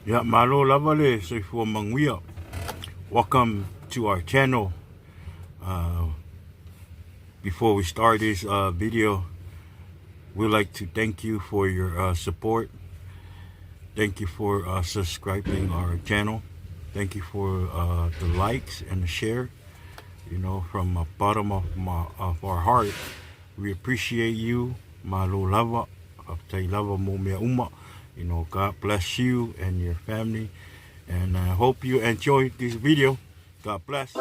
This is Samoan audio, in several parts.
Ya malo lava le soifua manuia. Welcome to our channel. Before we start this video, we'd like to thank you for your support. Thank you for subscribing our channel. Thank you for the likes and the share. From the bottom of our heart, we appreciate you. Malo lava, lava mo mea uma. God bless you and your family. And I hope you enjoy this video. God bless.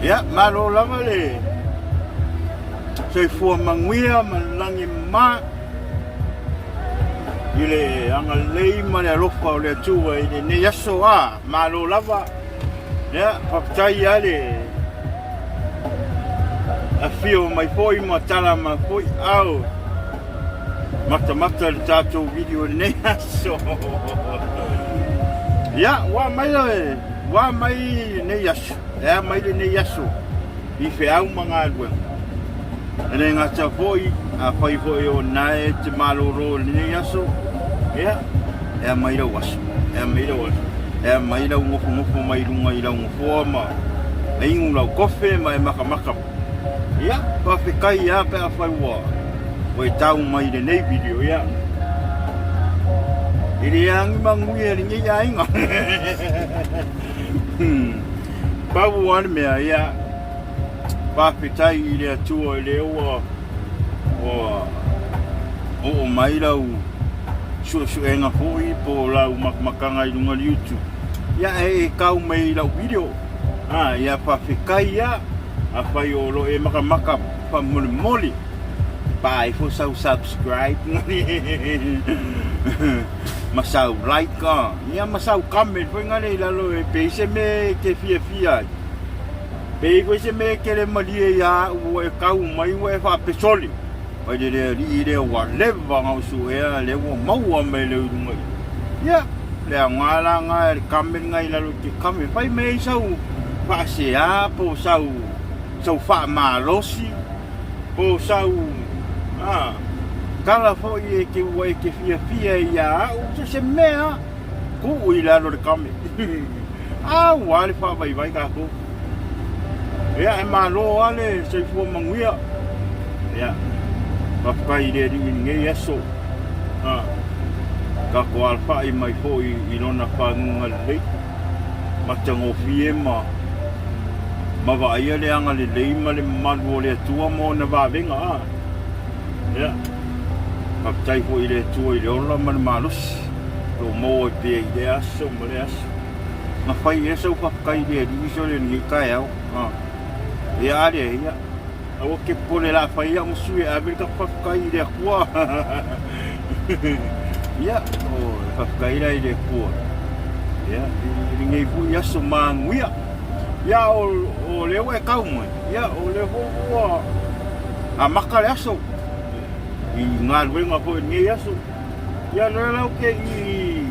Ia, malo lava le soifua manuia ma le lagi mama i le agalelei ma le alofa o le Atua i lenei aso. A, malo lava. Ia, faafetai lava le afio mai foi ma tala mai foi ao matamata i le tatou video i lenei aso. Ia, ua mai le, ua mai lenei aso, e a mai lenei aso i feau ma galuega. E le gata foi, afai foi o na e te malolo i lenei aso, ia, e a mai lau aso, e a mai lau aso, e a mai lau nofonofo mai luga i lau nofoa ma e inu lau kofe ma e makamaka. Ia, faafetai lava pe afai ua ua e tau mai i lenei video, ia. E le agi manuia i lenei aiga. Pau lava le mea, ia, faafetai i le Atua i lea ua ua oo mai lau suesuega foi po o lau makamakaga i luga o le YouTube. Ia, e tau mai i lau video. A, ia faafetai ia, afai o lo e makamaka faamolemole, paa ifo sau subscribe ma sau like, a, ia ma sau comment foi ngale i lalo e pei se mea e te fiafia ai. Pei foi se mea e te le malie ia au ua e tau mai ua e faapesoli. Mai le le alii lea ua leva ona ou suea lea ua maua mai lea i luga i. Ia, le aoga la na e le comment na i lalo i te comment. Fai mai ai sau faasea po o sau, sau faamalosi po o sau, a, tala foi e te ua e te fiafia ai ia au, se se mea tuu i lalo i le comment. Aua le faavaivai tatou. Ia, e malo lava le soifua manuia. Ia, faafetai i le Alii i lenei aso. A, tatou alafai mai foi i Lona faguga lelei, matagofie ma ma vaaia le agalelei ma le mamalu o le Atua ma ona vavega. A, ia, faafetai foi i le Atua i le ola ma le malosi o lo o maua ai pea i lea aso ma lea aso. Na fai ea sau faafetai i le Alii sole i lenei taeao. A, ia a lea, ia, aua ke popole la fai au ma sui e ave le tatou faafetai i le Atua. Ia, o le faafetai la i le Atua. Ia, i lenei foi aso manuia. Ia, o, o lea ua e tau mai, ia, o lea foi ua amata le aso i galuega foi i lenei aso. Ia lea la ou te i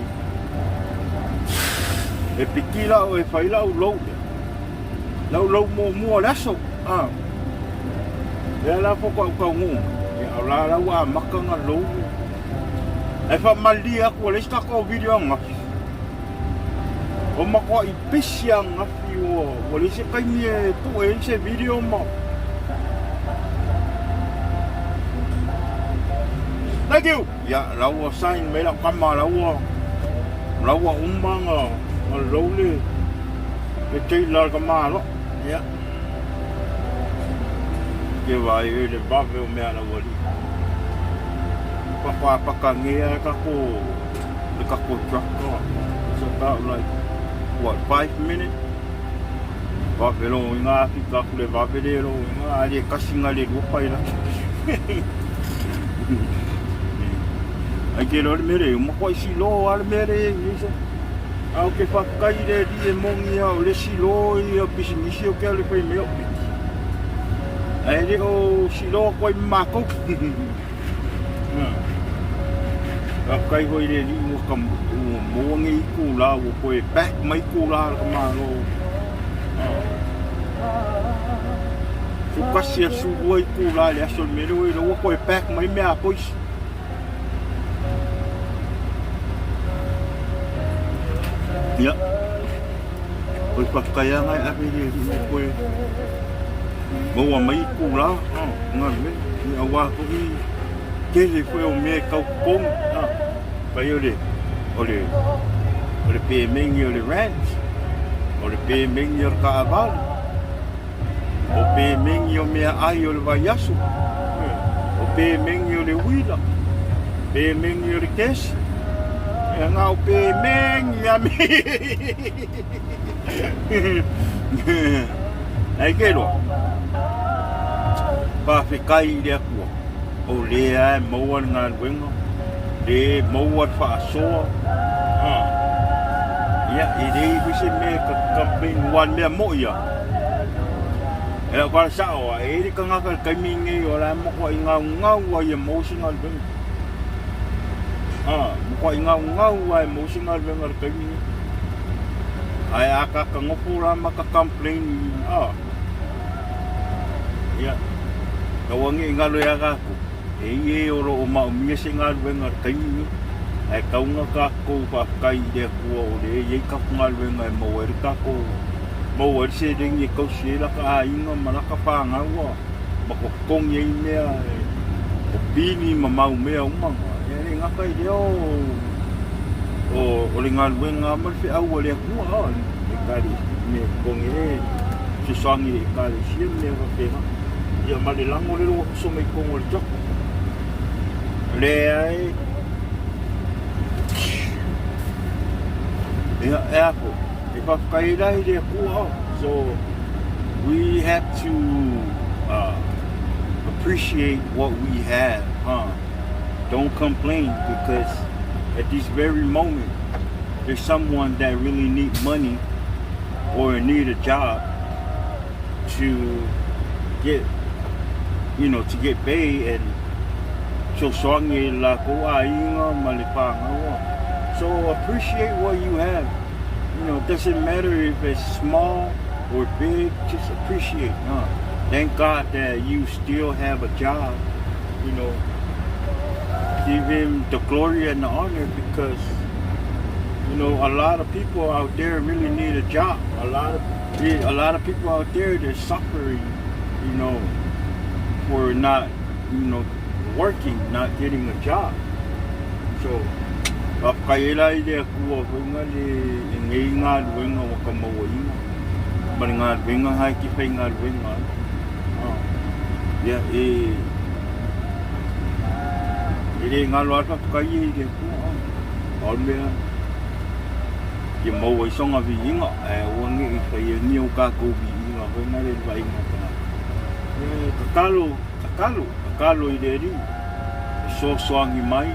e piki lau e fai lau lou lau lou muamua o le aso. Ah. Lea la faatoa ou taunuu mai. Ia o la la ua amata ona lou. Ae faamalie atu ua leai se tatou video ananafi. Ua matuai pisi ananafi ua ua leai se taimi e pue ai se video ma Thank you. Ia, la ua sign mai lau tama, la ua la ua uma ona ona lou le le trailer a le tamaloa. Ia. Ke vaai ai le vave o mea a lau alii. Faatoa pakanea e tatou le tatou truck. It's about like what, 5 minutes? Vave loiga a fika atu le vave le loiga a le tasi na le lua pailate. Ai te loa le mea le matua silo a le mea le i se. A o ke faafetai i le Alii e moni a o le silo ia pisinisi o ke ale fai mea o piki. Ae le o silo atu ai ma matou. Faafetai foi i le Alii ua ka ua maua nei itula ua toe back mai itula a le tamaloa. 11 aso 12 itula i le aso i le mea lea ua i ai ua toe back mai mea a poisi. Ia. O le faafetai lava e ave i le Alii ua toe maua mai itula galuega. Ia aua foi tele foi o mea e tau totogi. Fai o le o le o le pemegi o le rent, o le pemegi o le taavale, o pemegi o meaai o le vaiaso, o pemegi o le uila, pemegi o le kesi. Ia na o pemegi a me. Nei ke loa. Faafetai i le Atua o lea e maua le galuega, le maua le faasoa. Ah. Ia, e leai foi se mea e complain aua le mea moi lava. E lau tala sao lava, e i ai le tagata i le taimi lenei o la e matuai gaugau lava ia maua se galuega. Ah, matuai gaugau lava e maua se galuega i le taimi lenei. Ae a ta nofo la ma ta complain ah, ia, aua ne i galo ia tatou, e i ai e o lo o maomia se galuega i le taimi lenei, ae tatau ona tatou faafetai i le Atua o lea e i ai tatou galuega e maua ai le tatou, maua ai le seleni e tausi ai lata aiga ma lata fanau ma totogi ai mea o pili ma mau mea uma. E le gata i lea o le galuega ma le feau a le Atua, e mea totogi ai le fesoasoani i le Ekalesia ma mea faapena. Ia ma le lago lea ua uso mai i totonu o le tapu. Leai. Ia, e a foi, e faafetai ai la i le Atua. So, we have to appreciate what we have, huh? Don't complain because at this very moment, there's someone that really need money or need a job to get, you know, to get paid and fesoasoani i lakou aiga ma le fanau. So appreciate what you have. It doesn't matter if it's small or big, just appreciate. Huh? Thank God that you still have a job. Give him the glory and the honor because a lot of people out there really need a job. A lot of people out there, they're suffering, for not, working, not getting a job. So, faafetai ai la i le Atua foi le e nei galuega ua ka mauaina ma le galuega hai ke faigaluega ai. Ah. Ia e e le galo lava le faafetai ai i le Atua. Ah. O le mea ia maua ai sona viiga ae aua ne i faia ni o tatou viiga foi na le vaaiga o tagata. E tatalo, tatalo, tatalo i le Alii e fesoasoani mai,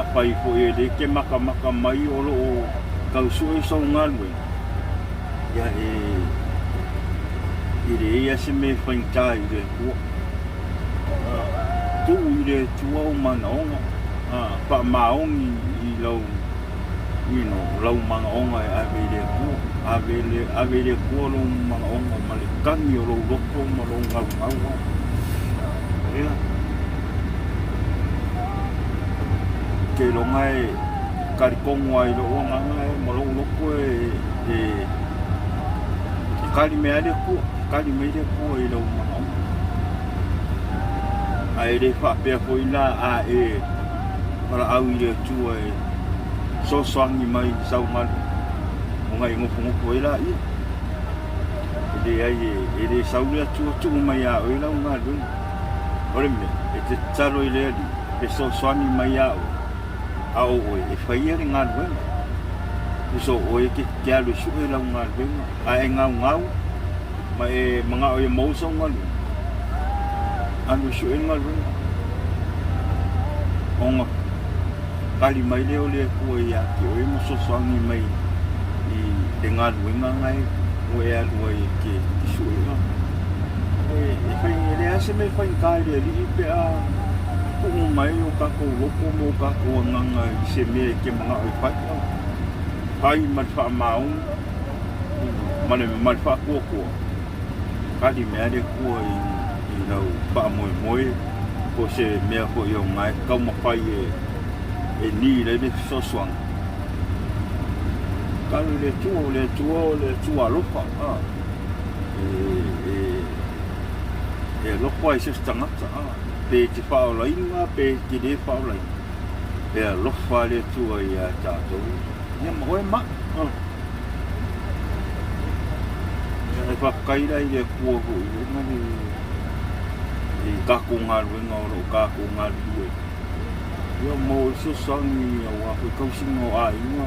afai foi e le te matamata mai o lo o tau sue sou galuega, ia e e leai lava se mea e faigata i le Atua. Tuu i le Atua ou manaoga, faamaoni i lau lau manaoga e ave i le Atua. Ave le, ave i le Atua lou manaoga ma le tagi o lou loto ma lou gaugau. Ia. Keiloga e talitonu ai i lou agaga e ma lou loto e, e, e kali mai lava le Atua, e kali mai le Atua i lou manaoga. Ae le faapea foi la a e valaau i le Atua e fesoasoani mai i sau galuega, ona e nofonofo ai laia. E leai, e le sau le Atua tuu mai ia oe lau galuega. O le mea, e te tatalo i le Alii e fesoasoani mai ia oe, a o oe e faia le galuega. Tusa o oe e te alu e sue lau galuega, a e gaugau ma e manao ia maua sau galuega, alu e sue le galuega. Ona tali mai lea o le Atua ia te oe ma fesoasoani mai i le galuega na ua e alu ai e te sue. E fai, e leai se mea e faigata i le Alii pe a tuu mai o tatou loto ma o tatou agaga i se mea e te manao e fai. Fai ma le faamaoni ma le, ma le faatuatua. Tali mai lava le Atua i lau faamoemoe po o se mea foi o lena e taumafai e need ai le fesoasoani. Tali le Atua, o le Atua o le Atua alofa. E, e, e alofa i se isi tagata. Pe te faaolaina, pe te le faaolaina. E alofa le Atua ia tatou. Ia ma oe ma. E faafetai la i le Atua foi ona le i tatou galuega o lo o tatou galulue. Ia mo le fesoasoani aua foi tausiga o aiga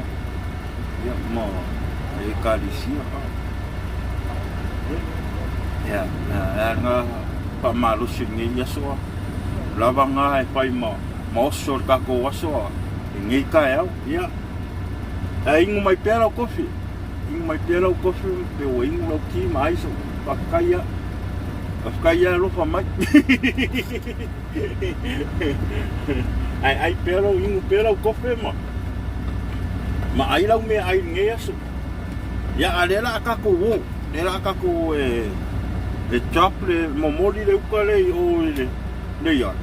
ia ma Ekalesia. Ia. Ia, e a lena faamalosi i lenei aso a. O lava lena e fai ma ma oso le tatou aso a i lenei taeao. Ia, ae inu mai pea lau kofi. Inu mai pea lau kofi pe ua inu lau ti ma ai sou. Faafetai lava. Faafetai lava alofa mai. Ae ai pea lau inu pea lau kofe ma ma ai lau meaai i lenei aso. Ia, a lea la a tatou o, lea la a tatou o e e drop le momoli le uka lea i o i le le yard.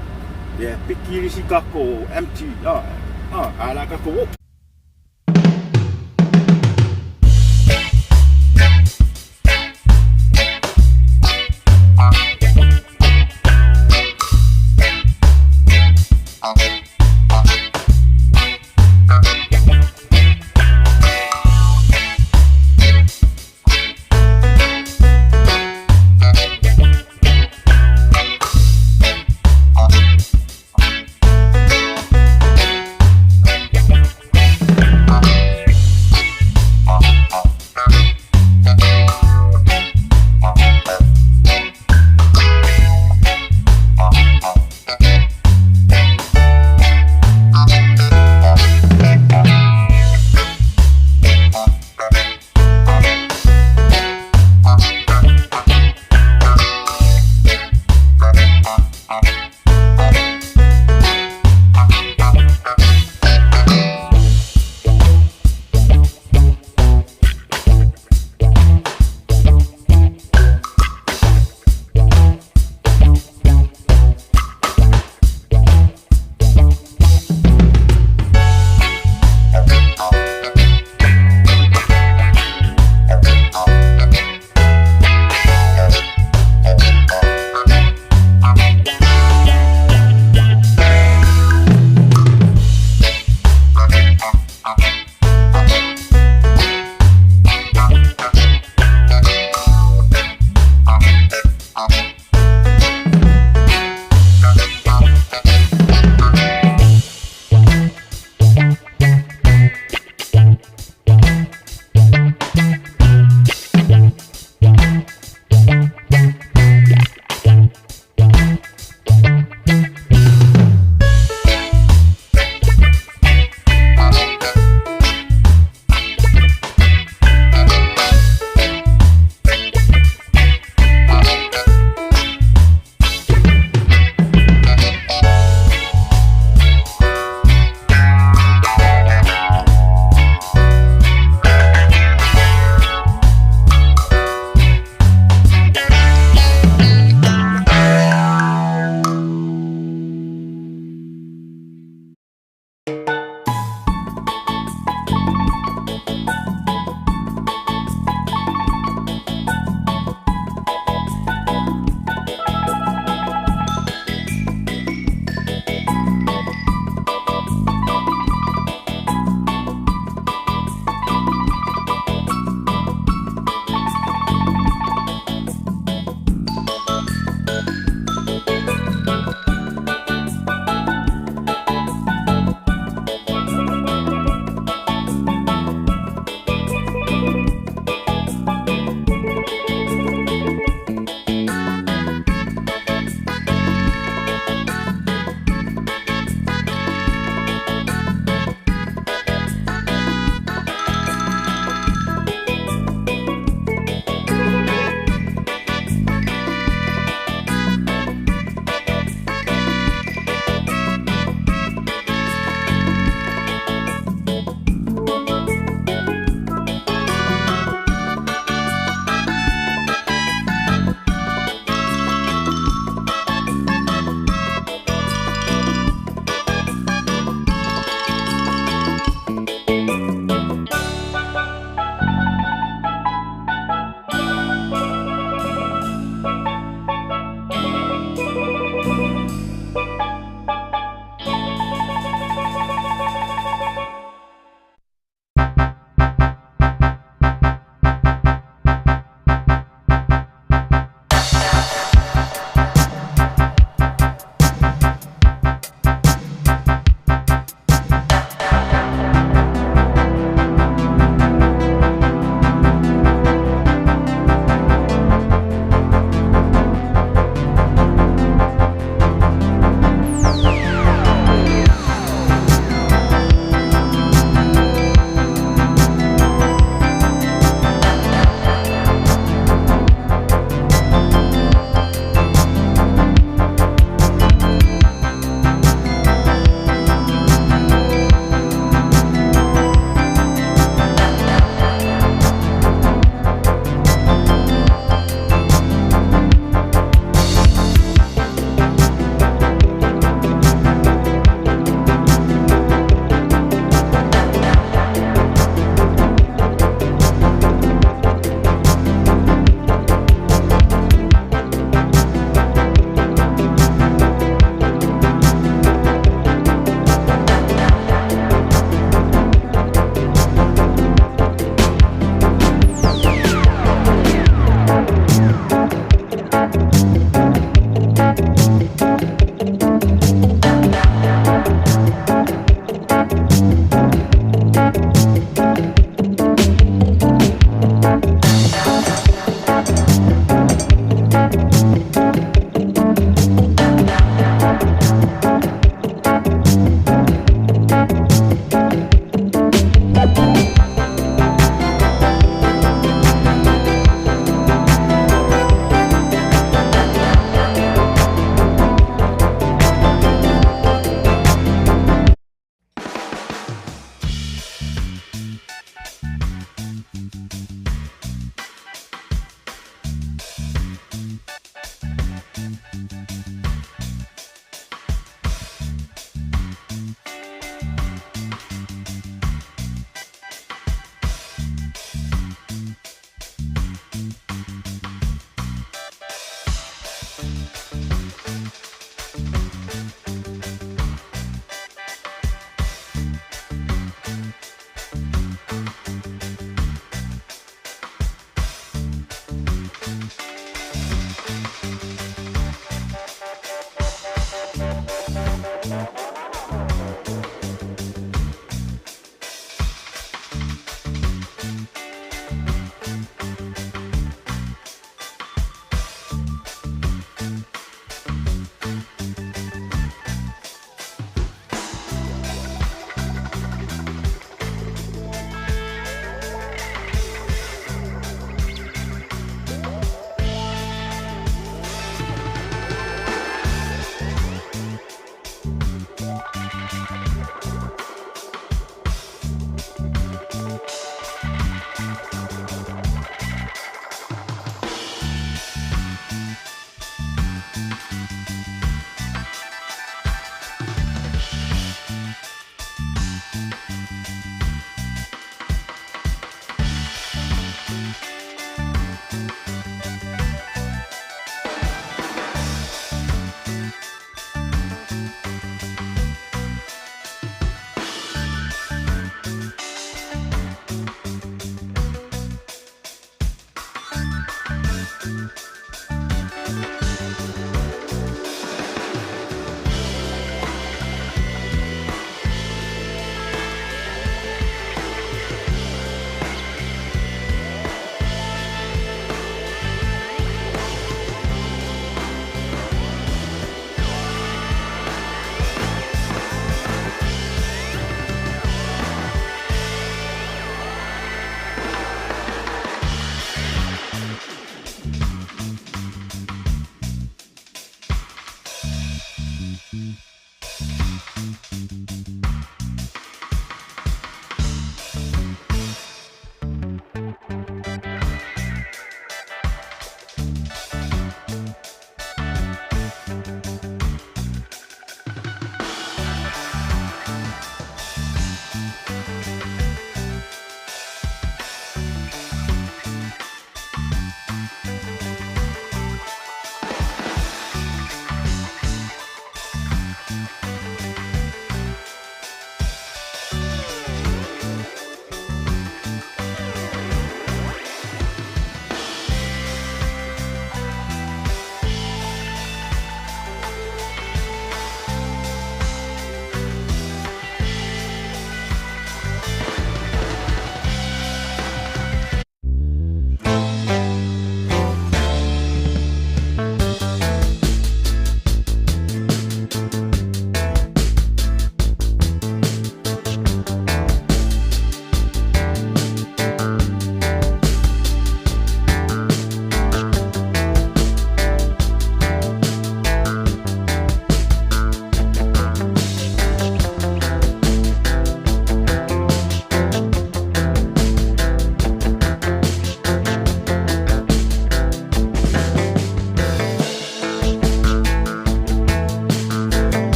Ia, e piki le isi tatou empty, a, a, a la a tatou o.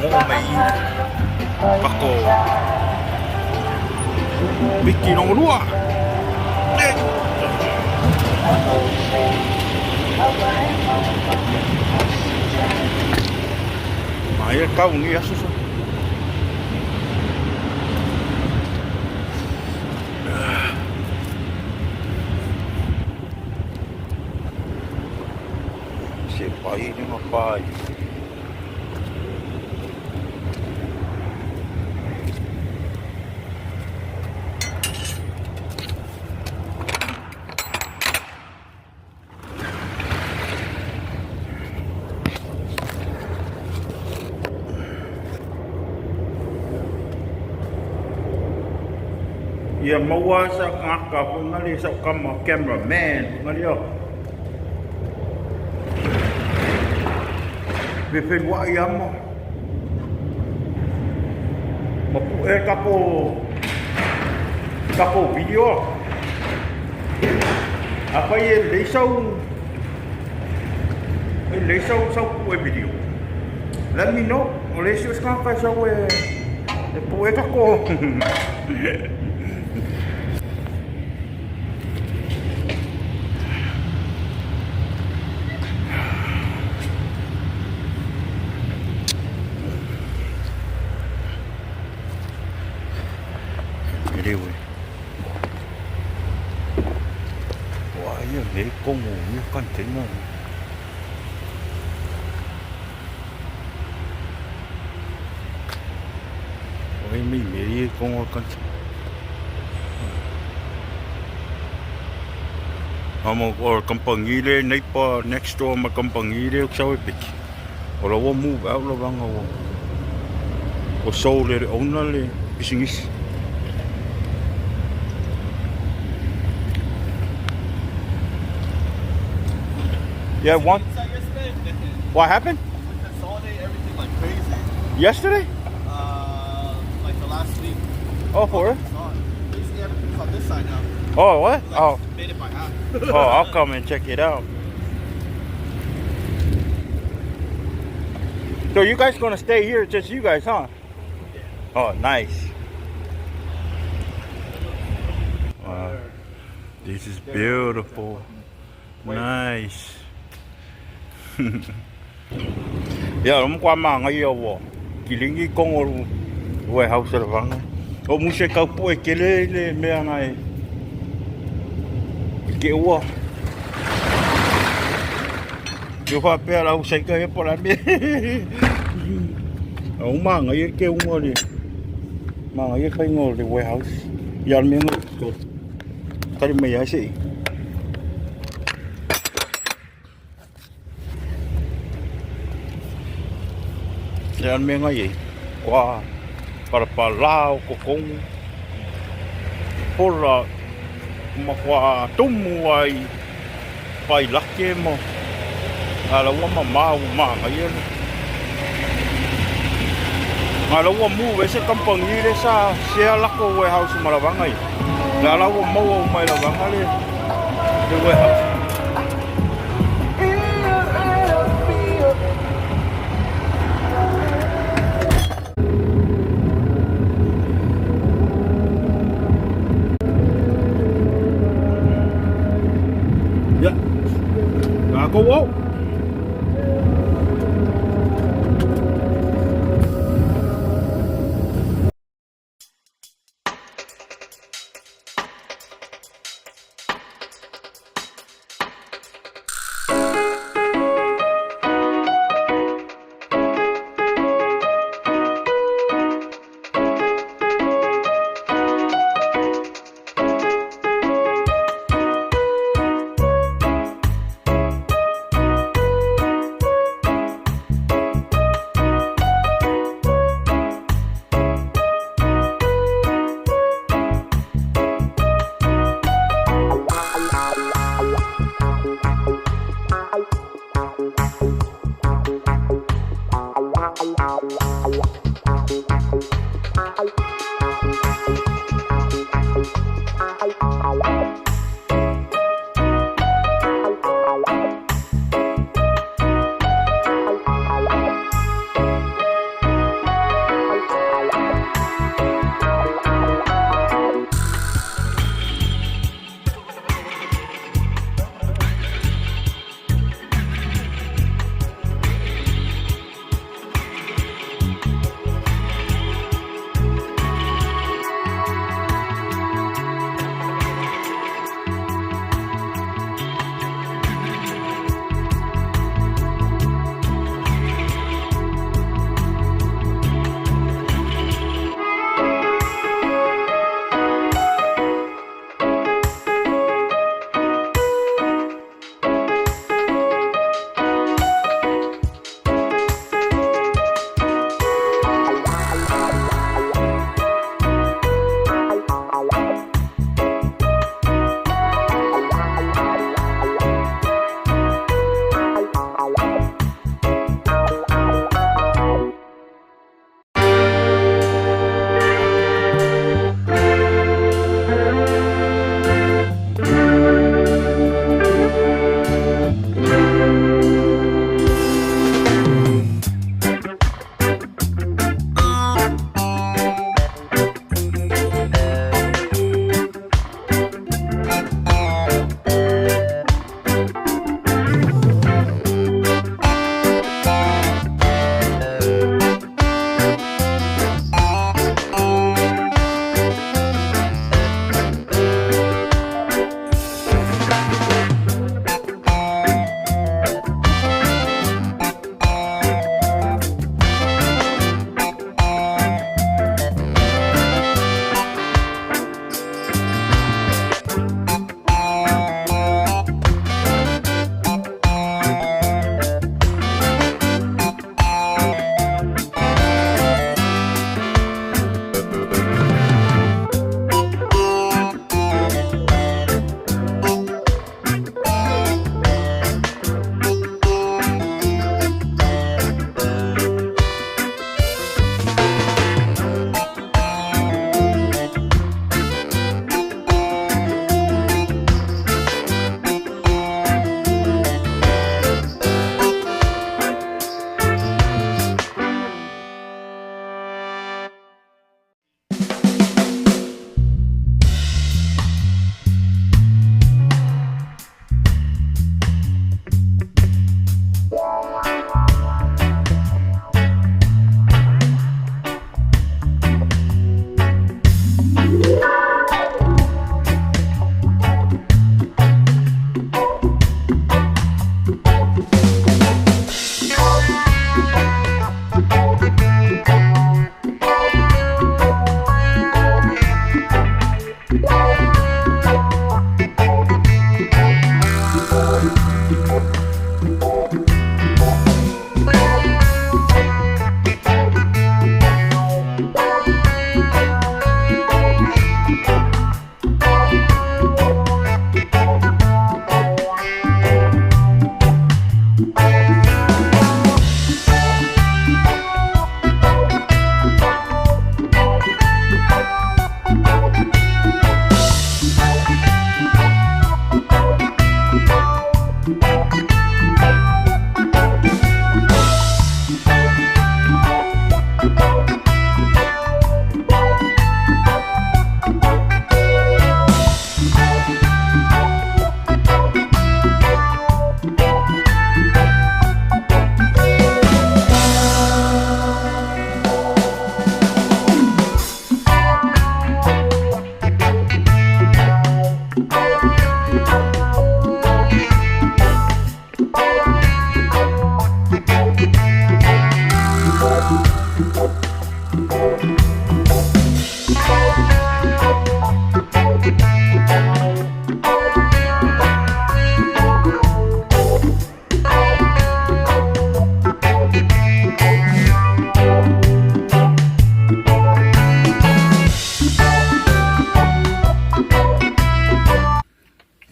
Mo'o mai i kako Miki longolua. Mai kau ni aso so. Se pai ni ma pai. Ia maua sa ngaka fo ngali sa kama cameraman ngali o. Pe fe wa ia mo. Ma pu e kako kako video. Apa e le sau e le sau sau pu e video. Let me know. O le si os ka sau e e pu e kako. Anyway. Wah, ia le kongo ia container. Oi mi me ia kongo container. Amo o company le neighbor next door ma company le o sau e piki. O la ua move out la vanga o. O sold le owner le business. Yeah, one. Inside yesterday, What happened? we consolidate everything like crazy. Yesterday? Like the last week. Oh, for real? It's on. Basically everything's on this side now. Oh, what? Like, Oh, made it by half. oh, I'll come and check it out. So you guys gonna stay here, just you guys, huh? Oh, nice. Wow. This is beautiful. Nice. Ya, lo kwa manga ia wo. Kilingi kongo warehouse le vanga. O muse kau pu e kele le mea ngai. I ke ua. Yo fa pea lau saika e pola me. O manga ia ke unga le. Manga ia kai ngo le warehouse. Ia le mea ko. Tari mai ai sei. Ia le mea ngai e. Kwa para pa lao ko kongo. Pola ma kwa tumu ai pai lake mo. Ala ua ma mau manga ia le. Ngā la ua mu e se kampangi le sa sea lako warehouse ma lavanga ia. La la ua maua o mai lavanga le le warehouse. Ya. Ngā ko wau.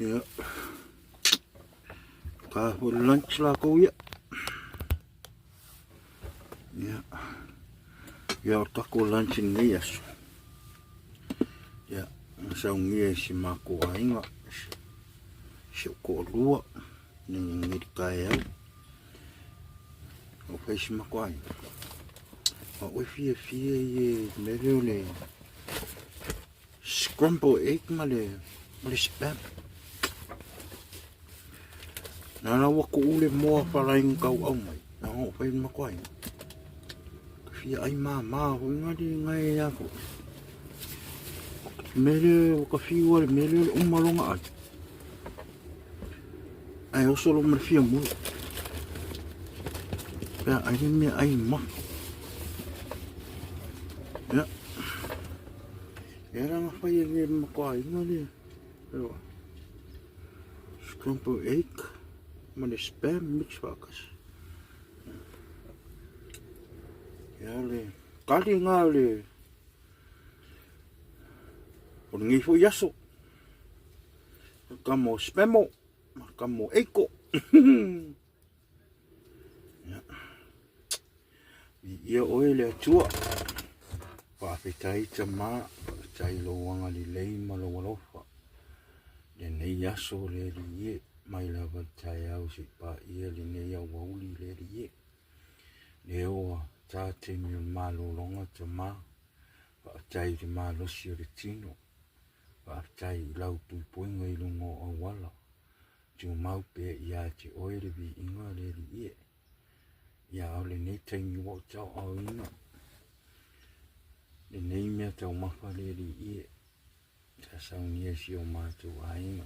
Ia. Ka foi le lunch lakou ia. Ia. Ia o takou lunch i lenei aso. Ia, na saunia e si makou aiga, si ou toalua, nei le taeao. O fai si makou aiga. Ma oe fiafia ia i le mea lea o le Scramble egg ma le, ma le spam. Na la ua kuu le moa falainga kau au mai. Na o fai ma koai. Ka fia ai ma ma ho inga di ngai ya ko. Mele o ka fiu ale mele o uma longa ai. Ai oso lo ma fia mu. Pea ai le mea ai ma. Ya. E ranga whai e le makoa inga le. Ewa. Scrambled egg. Ma le spam mix whakas. Ia le. Kali ngā le. O le ngei foi aso. Ka mo spamo. Ka mo eiko. Ia oe le Atua. Faafetai tama, faafetai lou agalelei ma lou alofa. Lenei aso le Alii e, mai lava le taeao se i paia lenei aoauli le Alii e. Lea ua ta taimi o le malologa tama, faafetai i le malosi o le tino, faafetai i lau puipuiga i luga o auala. Tumau pea ia te oe le viiga le Alii e. Ia ao lenei taimi ua ou taoaoina lenei mea taumafa le Alii e. Sa saunia e si o matou aiga.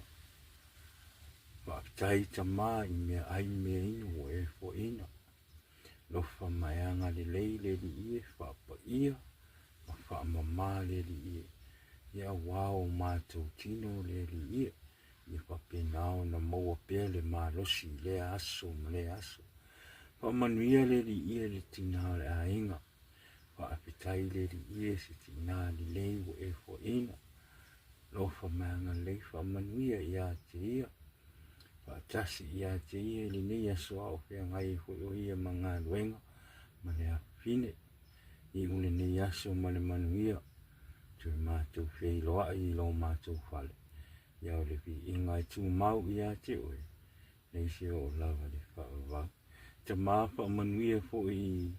Faafetai tama i mea ai mea inu ua e foaina. Lofa ma e agalelei le Alii e, faapaia ma faamama le Alii e. Ia auā o matou tino le Alii e. Ia faapena ona maua pea le malosi i lea aso ma lea aso. Faamanuia le Alii e le tina o le aiga. Faafetai le Alii e se tina lelei ua e foaina. Lofa ma e agalelei faamanuia ia te ia. Faatasi ia te ia i lenei aso a o feagai ai foi o ia ma galuega ma le afafine. Iu lenei aso ma le manuia, toe matou feiloai i lo matou fale. Ia o le viiga e tumau ia te oe, nei se oo lava le faavavau. Tama faamanuia foi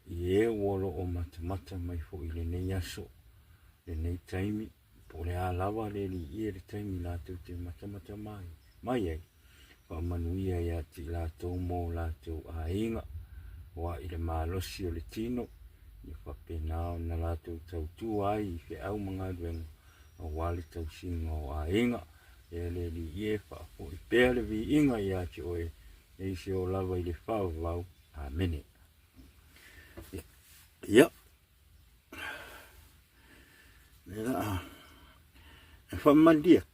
i e ua lo o matamata mai foi i lenei aso, lenei taimi, po o le a lava le liia le taimi latou te matamata mai, mai ai. Faamanuia ia te i latou ma o latou aiga, ua i le malosi o le tino, ia faapena ona latou tautua ai i feau ma galuega aua le tausiga o aiga. E le Alii e, faafoi pea le viiga ia te oe, nei se oo lava i le faavavau. Amene. Ia. Le la a. E whamalia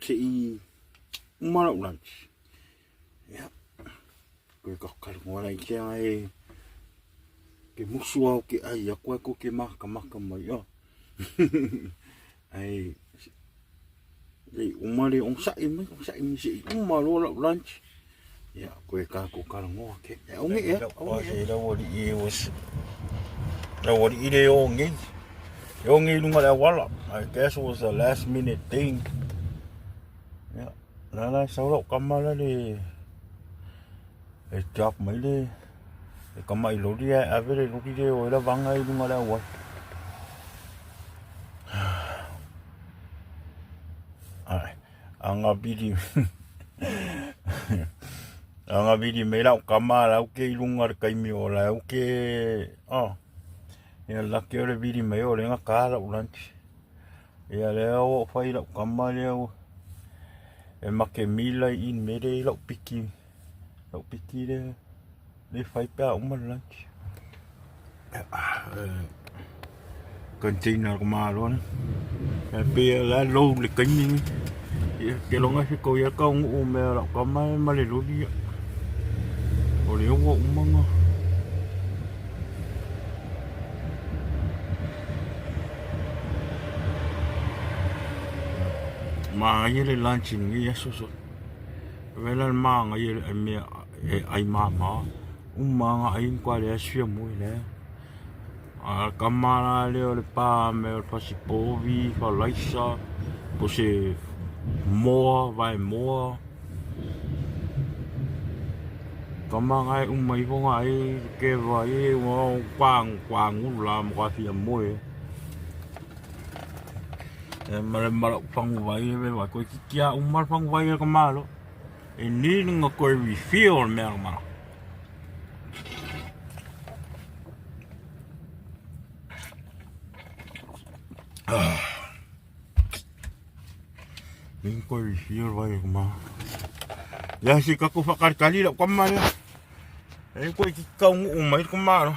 se i uma lau lunch. Ia. Koe ka kalongoa lai ke ai ke musu au ke ai aku ai ko ke makamaka mai o. Ai le uma le onosai mai onosai mai seʻi uma loa la'u lunch. Ia koe tatou talanoa ke e aoge ea aoge ea. Lau alii e was lau alii le oge e oge i luga o le auala. I guess it was a last minute thing. Ia la la sau lau kama la le e drop mai le e kama i lori ae ave le lori le o ai lavaga i luga o le auala. Ai, anga vili anga vili mai lau kama lau ke i luga le taimi o lau ke oh ia laki o le vili mai o le ka lau lunch. Ia lea ua ou fai lau kama lea ua e make mila i mele i lau piki lau piki lea le fai pe a uma le lunch. Container ko malo ne. E pe la low le kaimi ni. Ia ke longa se ko ia ka ngu me lau kama e ma le loli ia. O le ua umanga. Māngai le lunch i lenei aso so. Vela le māngai le mea e ai māmā. Uma nga ai kwa le asia mo le. A kama la le o le pa me o le fasi povi, fa laisa, po se moa, vai moa. Kama ngai uma iho nga ai ke vai ua kwa kwa ngula mo ka fia moe. E male mala fangu vai e vai koe ki kia uma fangu vai e ka malo. E ni nga koe refill mea ka malo. Ah. Ni koe refill vai ka malo. Ia si kako whakarikari lau ka malo. E koe ki kaungu mai ka malo.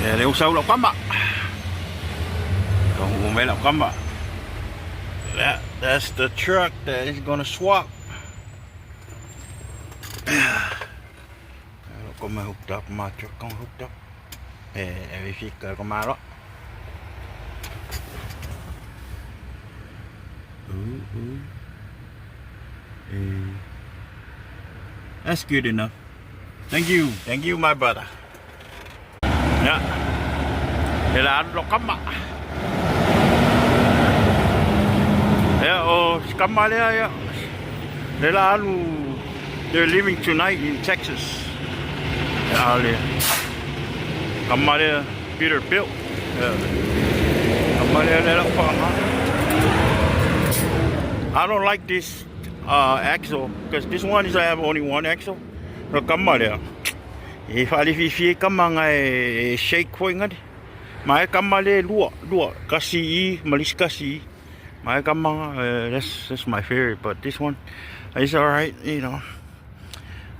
Ia lea ua sau lau kama. Kaunuu mai lau kama. That, that's the truck that is gonna swap. Lau kama hooked up, my truck gonna hooked up. E, e fika ka malo. Ooh, ooh. Eh, that's good enough. Thank you. Thank you, my brother. Yeah. Le la alu lau kama. Yeah, o si kama lea, yeah. Le la alu, they're leaving tonight in Texas. Yeah, le kama lea, Peterbilt. Yeah. Kama lea le lau whaanga. I don't like this axle because this one is I have only one axle. No kama lea. E whaalififi e kama nga e shake foi ngari. Ma e kama le lua, lua, kasi i, malisi kasi i. Ma e kama nga, that's my favorite, but this one is alright, you know.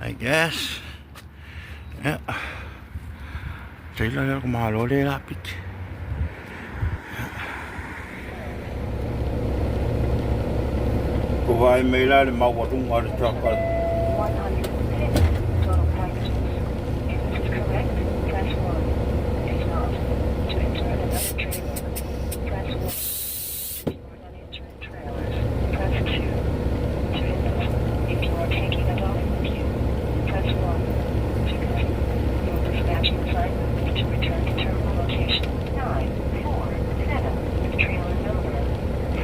I guess. Yeah. Taila lea ko mahalo le la piti. Ko vai mai la le maualuga o le truck a 106 total packages. If this is correct, press 1. If not, to insert another trailer, press 1. If you are not entering trailers, press 2. To end this, if you are taking a dog with you, press 1. To continue, your dispatching assignment is to return to terminal location 9, 4, 7 with trailer number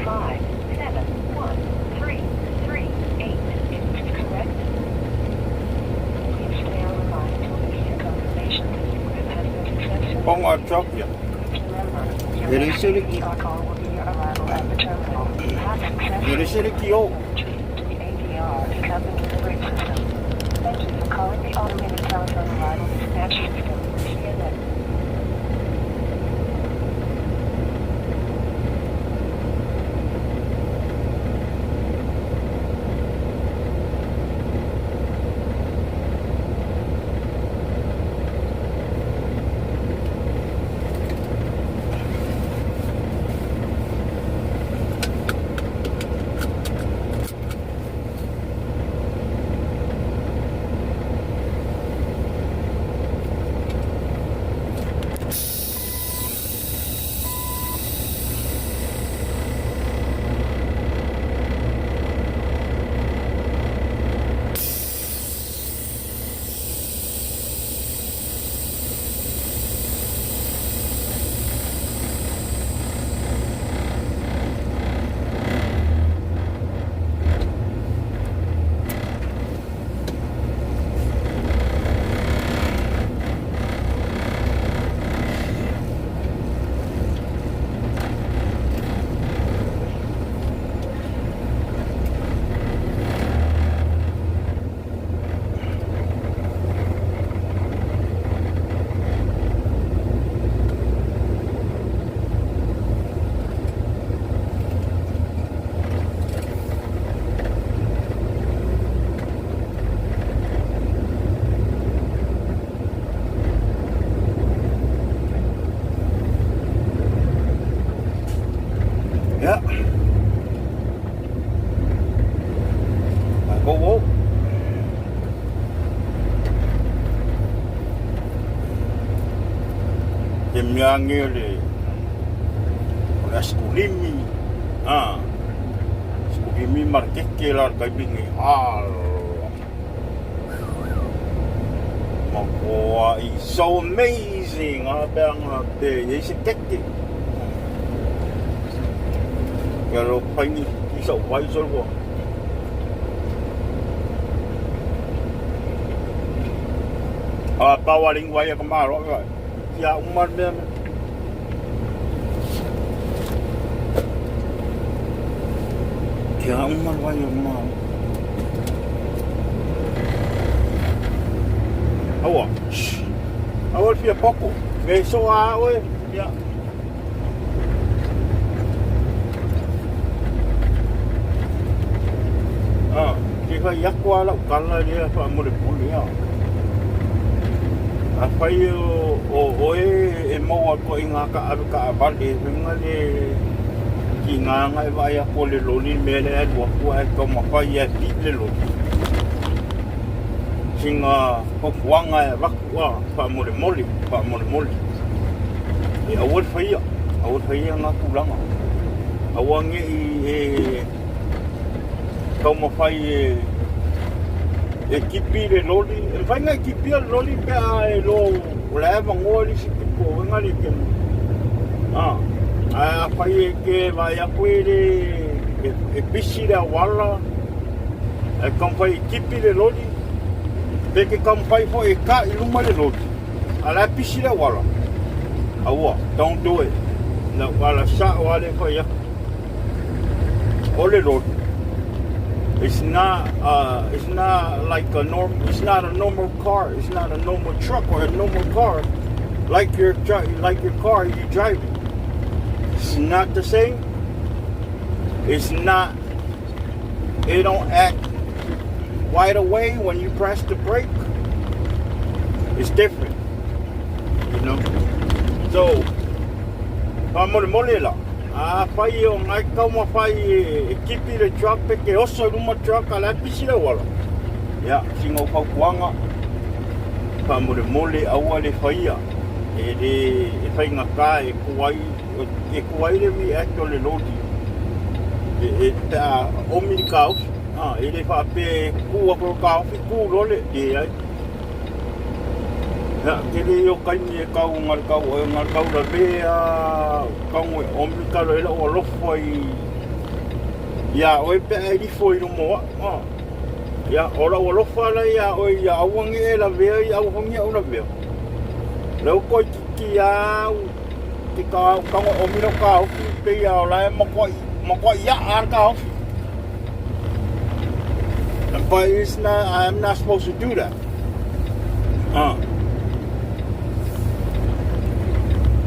5, 7, 1, 3, 3, 8. If this is correct, please stay on the line until we hear confirmation that your grip has been successfully Pong a truck ia. Remember, your E le next se le ki. ADR call will be your arrival at the terminal. You have E le successfully se le ki o. entry to the ADR pickup and delivery system. Thank you for calling the automated telephone arrival dispatch system, CNN. Le mea age o le o le asikulimi a asikulimi marakeke la le taimi lenei ala makoaʻi so amazing a pe aga pe i ai se keke Ia lo paini i sa wai so lua. A pau a lingua ia ka malo ka. Ia uma le mea. Ia uma le wai o malo. Aua. Aua le fia poko. Me so a oe. Ia. Ah, ke whai ako a lau kala lea whaamolemole a. A whai o, o oe e maua koe i ngā ka ave ka avale e wenga le ki ngā ngai vai ako le loli me le alu aku ai ka mawhai e pi le loli. Ki ngā hopuanga e raku a whaamolemole, whaamolemole. E aua le whaia, aua le whaia ngā tūlanga. Aua nge i e taumawhai e e kipi le loli. E mawhai ngai kipia le loli pe a e lo o le ava ngoa li si tipo o wenga le ke. Ah, a whai e ke vai aku e le e, e pisi le awala e kamwhai e kipi le loli pe ke kamwhai fo e ka i luma le loli. A la pisi le awala. Aua, don't do it. Na wala sa o ale fo ia. O le loli. It's not it's not like a norm it's not a normal car. It's not a normal truck or a normal car like your like your car you driving. It's not the same. It's not it don't act right away when you press the brake. It's different. You know? So, whaamolemole la. A whai o ngai kauma whai e, e kipi le truck pe ke oso i luma truck a la pisi le wala. Ia, singa o fautuaga, faamolemole aua le faia e le e faigata e ko ai e ko ai le react o le loli e, e pe a omi le kaofi a e le faapea e ku aku le kaofi ku loa le leai. Ia, tele ia o taimi e kau nga le kau nga le kau lavea kau e omi kalo e lau alofa i ia oe pe a e lifo i luma o au a. Ia, o lau alofa la ia oe ia aua ne e lavea i au hongi au lavea. Lau koe titi au te ka kango o mino ka ofi pe ia o la e makoa makoa ia a ka ofi. But it's not, I'm not supposed to do that.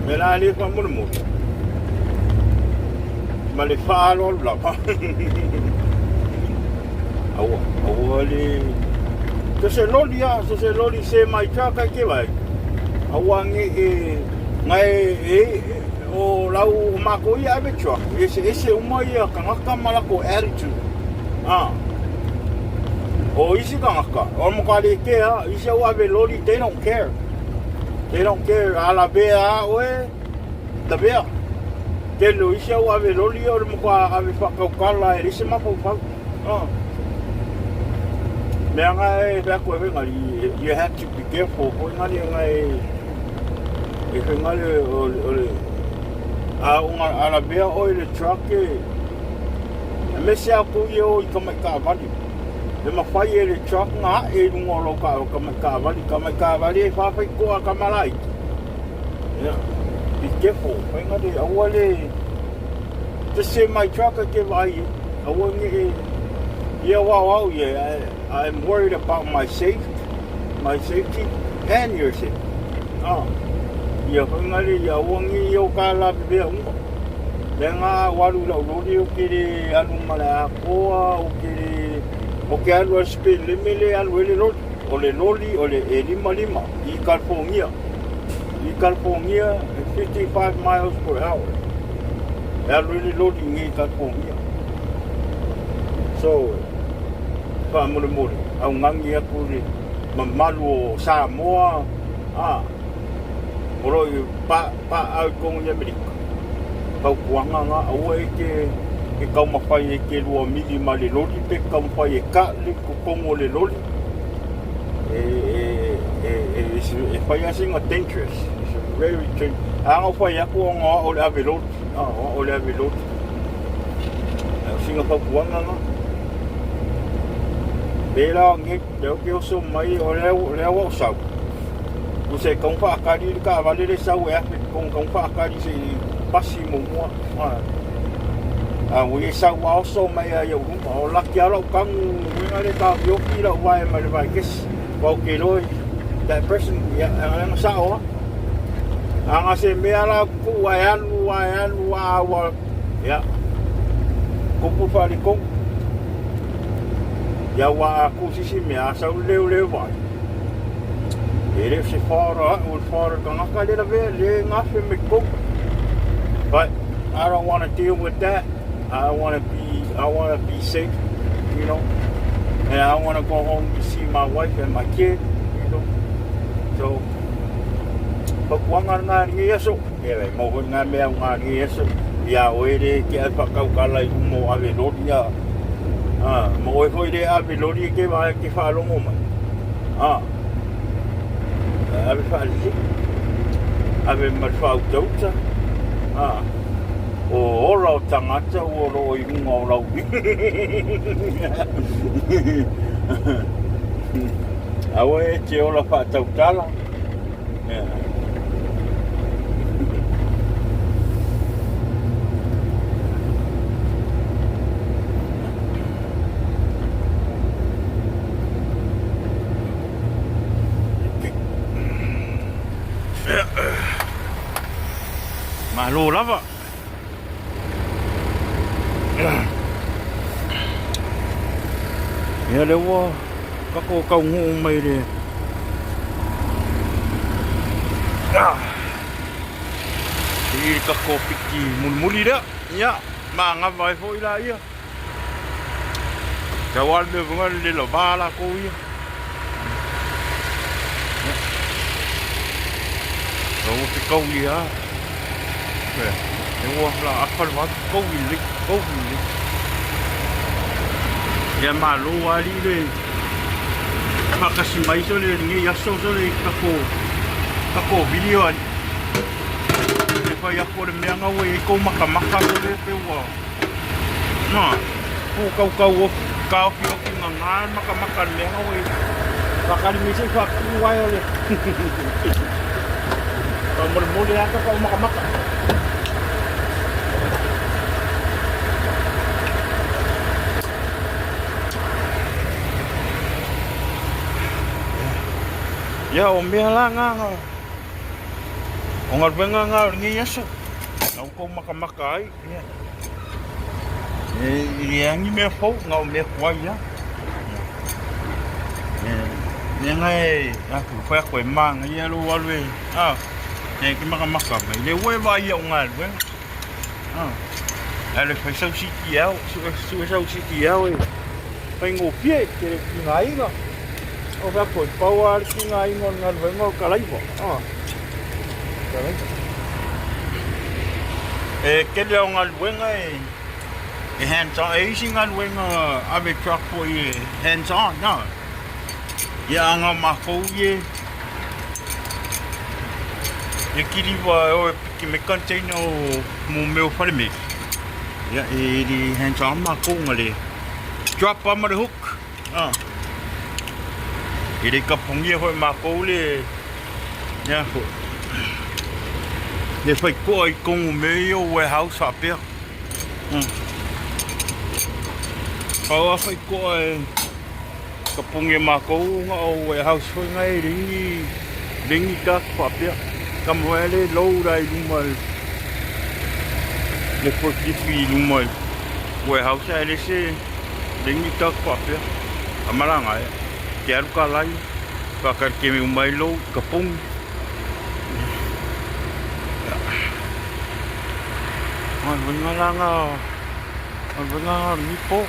Me la le fa mole mole. Ma le fa lo lava. Aua, aua le... So se loli a, so se loli se mai truck ai ke vai. Aua nge e, ngai e, o lau o mākou ia ave truck. Ese ese uma ia kangaka ma lako attitude. Ah. O isi kangaka, o mo ka le ke a, isi au ave loli, they don't care. They don't care, a la bea a oe, ta bea. Tele o isi au ave loli o le mo ka ave whakaukala e lese mafaufau. Oh. Mea nga e whea koe whenga, you have to be careful. Ko engari nga e, e whengari o, o le, a o nga ala bea o le truck e, e mese a ko ia o i ka mai ka vali. E mawhai e le truck nga e runga o lau ka, ka mai ka vali, ka mai ka vali e whawhai koa ka malai. Yeah. Be careful. Whengari, aua le, Just say my truck ke vai e. Aua nge e ia wao au ia I, I'm worried about my safety, my safety and your safety. Ah. Ia whangare ia aua nge ia o ka la bebea unga. Le ngā waru lau lori o ke le alu ma le akoa o ke le o ke alu a speed limit le alu e le lori. O le lori o le e lima lima i California. I California, 55 miles per hour. E alu le lori i California. So, whaamolemole, au ngangi aku le mamalu o Samoa, a, O lo o i pa, paau i totonu i Amerika. Fautuaga na, aua e te e taumafai e te lua mili ma le loli pe te taumafai e cut le totonu o le loli. E, e, e, e, e, e fai lava sina dangerous. It's very dangerous. A na fai atu ona o au o le ave loli. Ah, o au o le ave loli. O sina fautuaga na. Pēlā nei, lea ou te oso mai, o lea, lea ua ou sau. Tusa e tatau ona faatali le taavale lea e sau e afe totonu, tatau ona faatali se i pasi muamua. A ua ia sau a oso mai lava i ou luma. O laki lava lau tanu uiga lea e taofiofi lau vae mai le vaekesi. Aua ou te iloa that person, ia, ana sao lava. A na se mea la tuu ae alu ae alu a ua, ia, tupu le faaletonu. Ia ua a tuu se isi mea, a sau le leoleo vaai. E le o se fault o a'u, o le fault o le tagata lea lavea, lea e gafe mai totonu. But I don't want to deal with that. I want to be safe, you know. And I want to go home to see my wife and my kid, you know. So, fautuaga lena i lenei aso. Ia e mau foi ngā mea o ngā lenei aso. Ia oe le ke ai whakaukala i rumo o ave lori a. Ah, ma oe foi le ave lori e ke vae ke whaalongo mai. Ah, ave whaalili. Ave ma le whaautauta. Ah, o ola o tagata ua o loo i luga o lau Aua e te ola whaatautala. Yeah. Malo lava. Ia lea ua tatou taunuu mai le i le tatou piki mulimuli lea. Ia, manava ai foi laia. Tau lava le mea foi lea le lava latou ia. Ua fekaui lava. Ua la afa le vave, fekaui lelei, fekaui lelei. Ia malo lava alii le faatasi mai sole i lenei aso sole i tatou tatou video alii. E fai atu o le mea na ua i ai kou matamata sole pe ua Na, pu kaukau ofi, taofiofi ngā makamaka le mea na ua i ai. Whakari mai se i whakapū ai o le. Whakamolemole aka ka o makamaka. Ia, o mea la ngā ngā. O galuega ngā o lenei aso. Na kou makamaka ai. Ia. E leai ni mea fou, na o mea tuai lava. E mea na e atu fai atu e manaia lou alu e a e ke makamaka mai le ua e vaai au galuega. A ae le fai sau siti ao, sue sau siti ao e faigofie e te le tigaina. O fai atu e pau lava le tigaina o le galuega o le kalaiva. A. Kalaiva. E tele o galuega e e hands on, e isi galuega ave truck foi e hands on, no. Ia anga makou ie e kiliva e oe piki me container o mo mea o fale meli. Ia e le hands on makou nga le drop a ma le hook. Ah. E le kapongia foi makou le ia foi. Le fai koa i kongu me ia o warehouse faapea. Pau a fai koa e kapongia makou nga o warehouse foi nga e ringi ringi tak faapea. Ka moe le load ai luma i le forklift i luma i warehouse ae le se ringi tak faapea. A malanga e te alu ka lai whakarekeme uma ai load kapongi. Galuega la nga galuega nga o lenei po.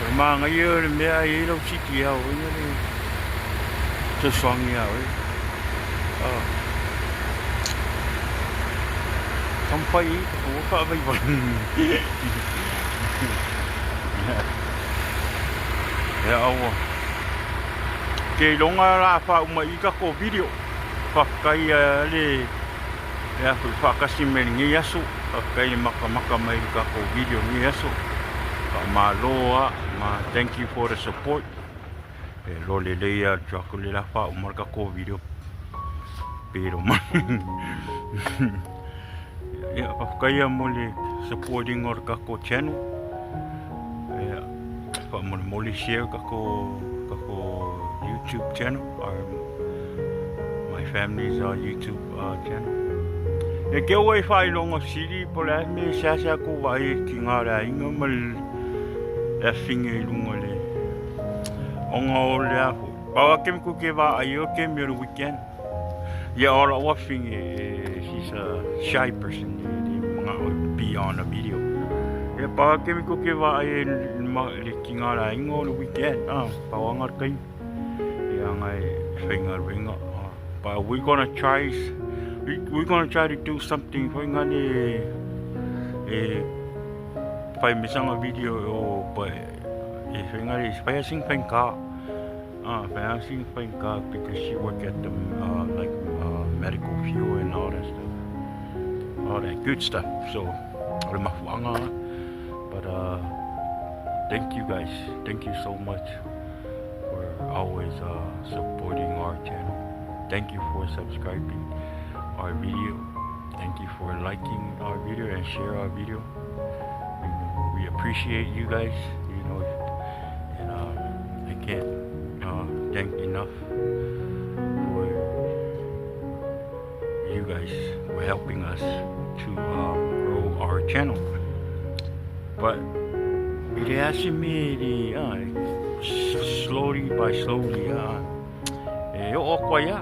O le manaia o le mea e i ai lau siti ao ia le fesoasoani ia oe. Ah. Taumafai ai ua faavaivai. Ia aua. Ke iloga la faauma i tatou video. Faafetai le le afu faatasi mai lenei aso. Faafetai le matamata mai i le tatou video lenei aso. Faamalo lava ma thank you for the support. E loa lelei lava le truck o le la faauma le tatou video. Pero mai. Ia, faafetai lava mo le supporting o le tatou channel. Ia, faamolemole share tatou tatou YouTube channel our my family's YouTube channel. E ke ua i faailoga sili po o le a se mea e seasea kou vaai ai ki ngā le aiga ma le afiga i luga o le ona o le a foi. Pau a kemi ku ke vaai o kemi o le weekend. Ia o la'u afine she's a shy person e le mana'o e be on a video. Ia pau a kemi ku ke vaai ai le ki ngā le aiga o le weekend. Ah, pau anga le taimi. Ia anga e faigaluega. But we gonna try we gonna try to do something foi ngane e fai mesanga video o but e fai ngane fai asing fai ka. Fai asing fai ka because she work at the like medical field and all that stuff. All that good stuff. So o le mafuaaga but thank you guys. Thank you so much for always supporting our channel. Thank you for subscribing our video. Thank you for liking our video and share our video. We appreciate you guys, and I can't thank enough for you guys for helping us to grow our channel. But it has me slowly by slowly e oo aku ai a.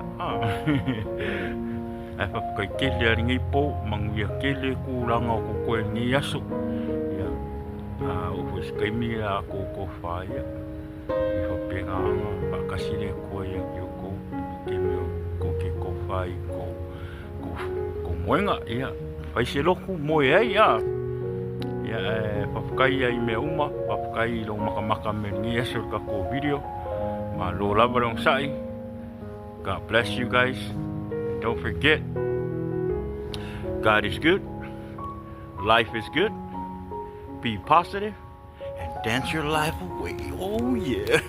Ae faafetai tele lava i lenei po, manuia tele tulaga o totoe i lenei aso. Ia, a oo foi i se taimi a tou tofa ia, i faapena ona faatasi le Atua ia te outou i le taimi o tou te tofa ai i tou tou moega. Ia, fai se lotu, moe ai a. Ia, ae faafetai lava i mea uma, faafetai i lou matamata mai lenei aso i le tatou video. Malo lava le onosai. God bless you guys. And don't forget, God is good. Life is good. Be positive and dance your life away. Oh yeah.